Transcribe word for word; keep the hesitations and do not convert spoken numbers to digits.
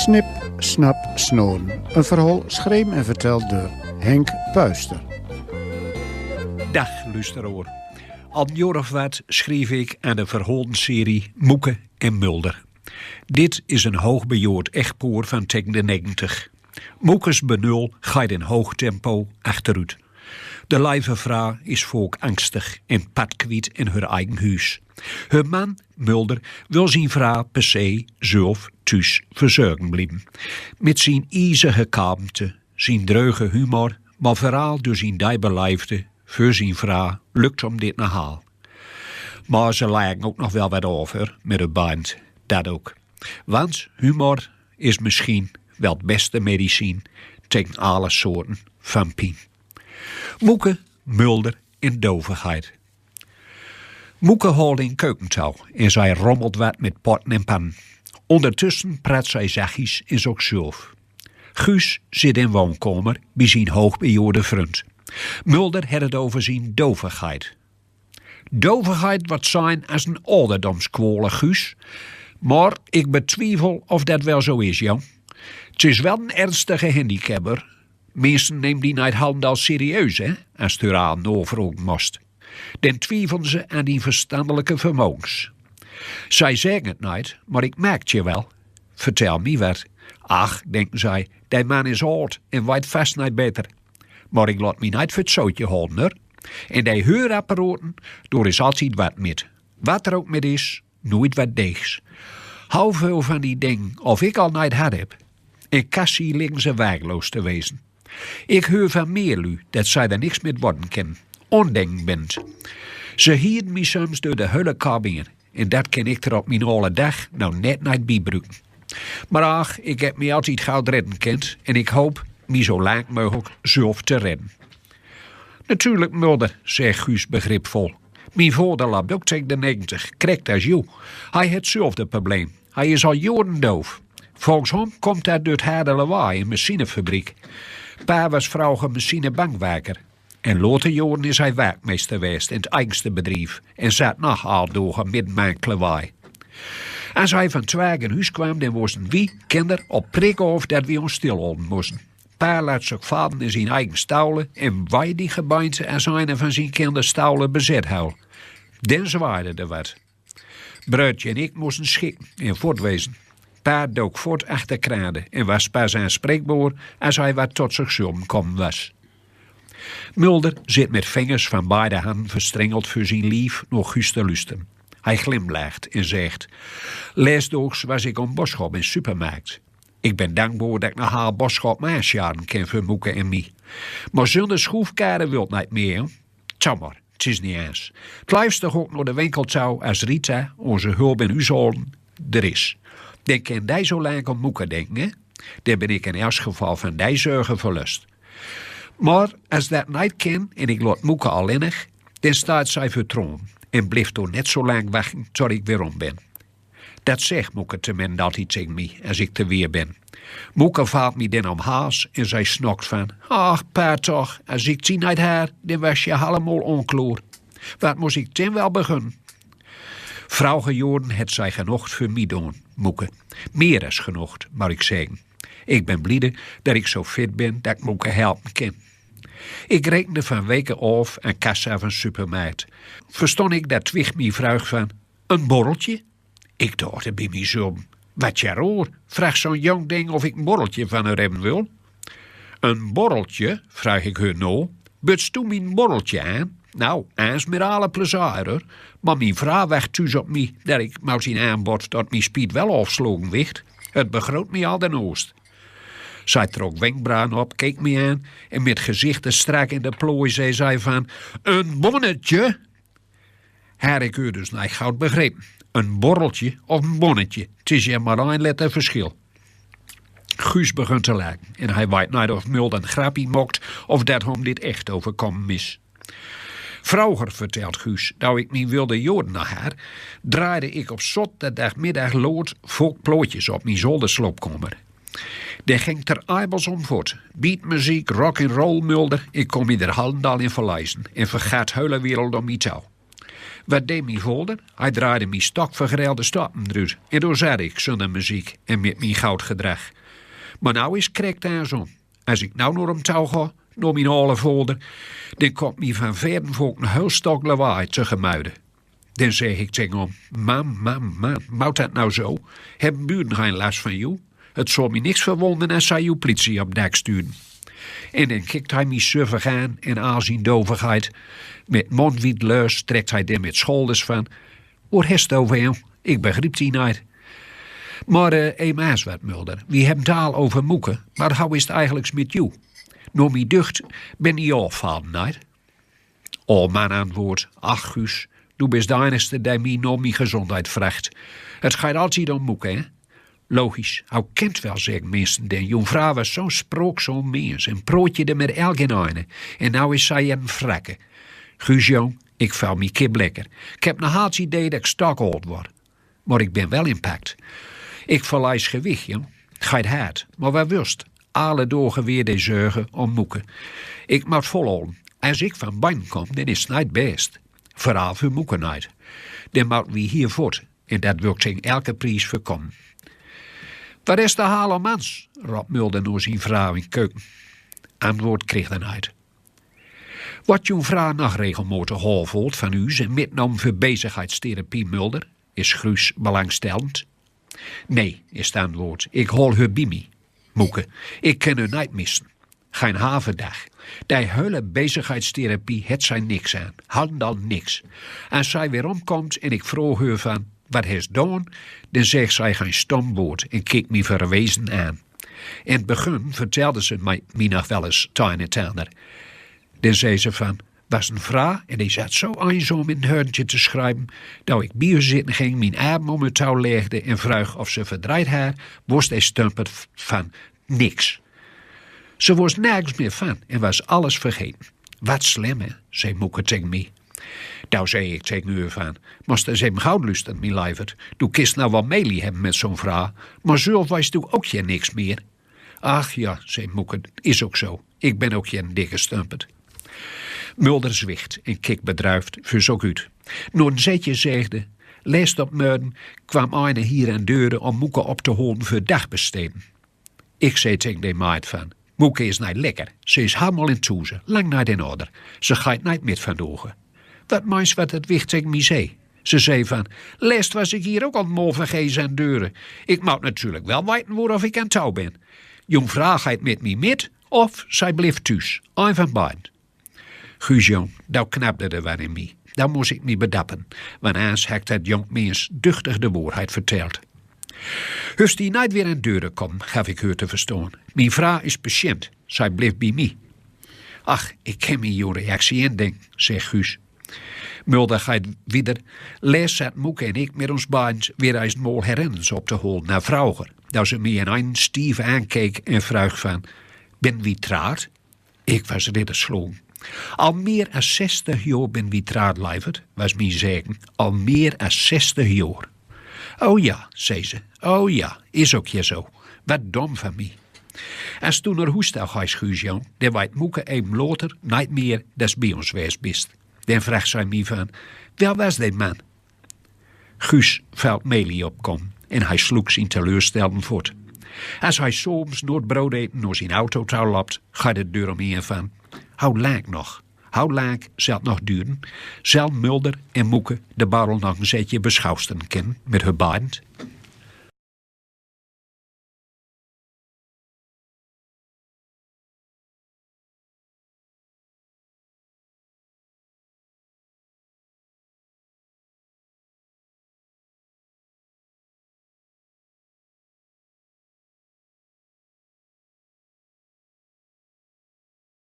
Snip, Snap, Snoren. Een verhaal schreven en verteld door Henk Puister. Dag, luisteraar. Al een jaar of wat schreef ik aan de verhalenserie Moeke en Mulder. Dit is een hoogbejaard echtpaar van tegen de negentig. Moekes benul geit in hoog tempo achteruit. De lieve vrouw is vaak angstig en pad kwiet in haar eigen huis. Haar man, Mulder, wil zijn vrouw per se zelf thuis verzorgen blijven. Met zijn ijzige kalmte, zijn dreuge humor, maar vooral door zijn diepe liefde voor zijn vrouw lukt hem dit nogal. Maar ze leggen ook nog wel wat over met het band, dat ook. Want humor is misschien wel het beste medicijn tegen alle soorten van pijn. Moeke, Mulder en dovigheid. Moeke haalt in keuken toe en zij rommelt wat met potten en pannen. Ondertussen praat zij zachtjes in zichzelf. Guus zit in woonkamer bij zijn hoogbejaarde vriend. Mulder had het over zijn dovigheid. Dovigheid wat zijn als een alderdomskwale, Guus. Maar ik betwijfel of dat wel zo is, jong. Het is wel een ernstige handicap, hoor. Mensen nemen die niet allemaal serieus, hè, als het hun aan overhoog most. Dan twijfelen ze aan die verstandelijke vermogens. Zij zeggen het niet, maar ik merk het je wel. Vertel mij wat. Ach, denken zij, die man is oud en weet vast niet beter. Maar ik laat mij niet voor het zootje houden, hoor. En die heurapparaten, daar is altijd wat met. Wat er ook met is, nooit wat deegs. Hoeveel van die dingen of ik al niet had heb. In kassie liggen ze waardeloos te wezen. Ik huur van meer lui dat zij er niks met worden kunnen. Ondenkend. Ze hieden mij soms door de hele kabine. En dat kan ik er op mijn alle dag nou net niet bij bruken. Maar ach, ik heb mij altijd gauw redden kend en ik hoop mij zo lang mogelijk zelf te redden. Natuurlijk, Mulder, zegt Guus begripvol. Mijn vader loopt ook tegen de negentig, krek als jou. Hij het hetzelfde probleem. Hij is al jaren doof. Volgens hem komt dat door het harde lawaai in machinefabriek. Pa was vroeger machinebouwwerker. En later jaren is hij werkmeester geweest in het eigenste bedrijf en zat nog al door midden in het lawaai. Als hij van het werk in huis kwam, dan moesten wij kinderen op prik af dat wij ons stilhouden moesten. Pa laat zich vallen in zijn eigen stoel en wei die gebeente als een van zijn kinderen stoel bezet hou. Dan zwaaide er wat. Bruidje en ik moesten schikken en voort wezen. Pa dook voort achter krade en was pas aanspreekbaar als hij wat tot zichzelf komen was. Mulder zit met vingers van beide handen verstrengeld voor zijn lief nog Guus te luisteren. Hij glimlacht en zegt: Lesdaags was ik om boodschap in supermarkt. Ik ben dankbaar dat ik nog al boodschap maar sjaren kan voor Moeke en mij. Maar zonder schroefkade wilt niet meer. Jammer, het is niet eens. Het liefste ga ik naar de winkel toe als Rita, onze hulp in huishouden, er is. Dan kan die zo lang om Moeke denken, hè? Dan ben ik in elk geval van die zorgen verlost. Maar als dat niet kan en ik laat Moeke alleenig, dan staat zij voor tranen en blijft door net zo lang wachten tot ik weer om ben. Dat zegt Moeke tenminste altijd tegen mij als ik te weer ben. Moeke valt mij dan om hals en zij snokt van: Ach, pa toch, als ik die niet had, dan was je allemaal onklaar. Wat moest ik dan wel beginnen? Vroeger jaren het zij genoeg voor mij doen, Moeke. Meer als genoeg, moet ik zeggen. Ik ben blij dat ik zo fit ben dat ik Moeke helpen kan. Ik rekende van weken af aan kassa van supermarkt. Verstond ik dat Twig mij vroeg van: Een borreltje? Ik dacht bij mijzelf: Wat je roer, vraagt zo'n jong ding of ik een borreltje van haar hebben wil. Een borreltje? Vraag ik haar nou. Budst du mij een borreltje aan? Nou, eens met alle plezier, hoor. Maar mijn vrouw wacht thuis op mij dat ik met zijn aanbod tot mijn spiet wel afslogen wicht. Het begroot mij al de noost. Zij trok wenkbrauwen op, keek mij aan en met gezichten strak in de plooi zei zij van: Een bonnetje? Had ik u dus niet goed begrepen. Een borreltje of een bonnetje, het is je maar een letter verschil. Guus begint te lachen en hij weet niet of Mulder een grapje maakt of dat hem dit echt overkomen is. Vroeger, vertelt Guus, toen ik mijn wilde jaren nog had, draaide ik op zoterdagmiddag laat vaak plaatjes op mijn zolderslaapkamer. Dan ging het er eibels om voort. Beatmuziek, rock-'n-roll, Mulder, ik kon mij er allendal in verliezen en vergat de hele wereld om mij toe. Wat deed mien voder? Hij draaide mien stokvergrelde stappen d'rut en dor zat ik zonder meziek en met mien goud gedrag. Maar nou is krek aansom. As ik nou nor hem toe ga, nor mien ale voder, dan komt mie van verden volk een heel stok lawaai tegemuide. Dan zeg ik tegen hem: "Mam, mam, mam, moet dat nou zo? Hebben buren geen last van jou? Het zou mij niks verwonderen als zij jou politie op dak sturen." En dan kikt hij mij suffig aan en al zijn dovigheid. Met mondwied lus trekt hij dan met schouders van: "Wat hest over hem? Ik begrijp die niet." Maar uh, emaas wat, Mulder. Wie hebben het al over Moeke, maar hoe is het eigenlijk met jou? Nor mien ducht ben die al van, niet? O man, antwoord, ach Guus, doe bist de enigste die mij nor mien gezondheid vraagt. Het gaat altijd om Moeke, hè? Logisch, hou kent wel, zeg minsten, den jong vrouw was zo'n sprookzoom mens en prootje met elk in eine. En nou is zij een frakke. Guus jong, ik vuil mie kip lekker. Ik heb nog altijd idee dat ik stok oud word. Maar ik ben wel in pact. Ik verlies gewicht, jong. Geit hard, maar wat wust? Alle dagen weer de zeugen om Moeke. Ik moet volhouden. Als ik van bang kom, dan is het niet best. Vooral voor Moeke niet. Dan moet wie hier voort. En dat wil ik tegen elke prijs voorkomen. Wat is de hal om ons? Ropt Mulder naar zijn vrouw in keuken. Antwoord kreeg hij niet. Wat jong vrouw nog regelmatig halvold van u en mitnam voor bezigheidstherapie, Mulder? Is Guus belangstellend. Nee, is het antwoord. Ik haal haar bij mij. Moeke, ik kan u niet missen. Geen halve dag. Die hele bezigheidstherapie het zij niks aan. Handel niks. Als zij weer omkomt en ik vroeg haar van: "Wat is dan?", dan zegt zij geen stom woord en kijkt mij verwezen aan. In het begin vertelde ze mij, mij nog wel eens het een en het ander. Dan zei ze van: "Was een vrouw en die zat zo eenzaam in een hörntje te schrijven, dat ik bij haar zitten ging, mijn arm om haar touw legde en vroeg of ze verdriet had, was hij stumperd van niks. Ze was nergens meer van en was alles vergeten." "Wat slim, hè?" zei Moeke tegen mij. Toen zei ik tegen u van: "Mos eens even goud luisteren, mijn lieverd. Doe kist nou wel melie hebben met zo'n vrouw, maar zelf wees doe ook geen niks meer." "Ach ja," zei Moeke, "is ook zo. Ik ben ook geen dikke stumperd." Mulder zwicht en keek bedruifd voor zich uit. Na een zetje zegde: "Lest op morgen kwam eine hier aan deuren om Moeke op te holen voor dagbesteden. Ik zei tegen de maat van: 'Moeke is niet lekker. Ze is helemaal in toezen, lang niet in orde. Ze gaat niet met vandaag.' Wat meins wat het wicht tegen mij zei? Ze zei van: 'Lest was ik hier ook al mol van gees aan deuren. Ik moet natuurlijk wel weten waarof ik aan touw ben. Jong vrouw gaat met mij met of zij blijft thuis. Een van beiden.'" Guus jong, doe knapde er wat in mij. Doe moest ik mij bedappen, want anders had ik dat jong mens duchtig de waarheid verteld. "Hust die niet weer aan deuren komen," gaf ik haar te verstaan. "Mijn vrouw is patiënt, zij blijft bij mij." "Ach, ik kan mij jouw reactie indenken," zegt Guus. Mulder gaat weder: "Lest zat Moeke en ik met ons beiden weer eens mol herinners op te holen naar vroeger, dat ze mij in een stief aankeek en vroeg van: 'Ben wie traad?'" Ik was riddersloen. "Al meer als zestig jaar ben wie traad, lieverd," was mijn zeggen. "Al meer als zestig jaar." "O ja," zei ze, "o ja, is ook je zo. Wat dom van mij." "Als doe naar hoes toe geis, Guus jong, dan weet Moeke even later niet meer dat ze bij ons west bist. Dan vraagt zij mij van: 'Wel was die man?'" Guus veld melie opkom en hij sloeg zijn teleurstellen voort. Als hij soms na het broodeten naar zijn auto toe loopt, gaat het deur om een van: "Hoe lang nog? Hoe lang zal het nog duren? Zal Mulder en Moeke de barrel nog een zetje beschausteren kunnen met hun band?"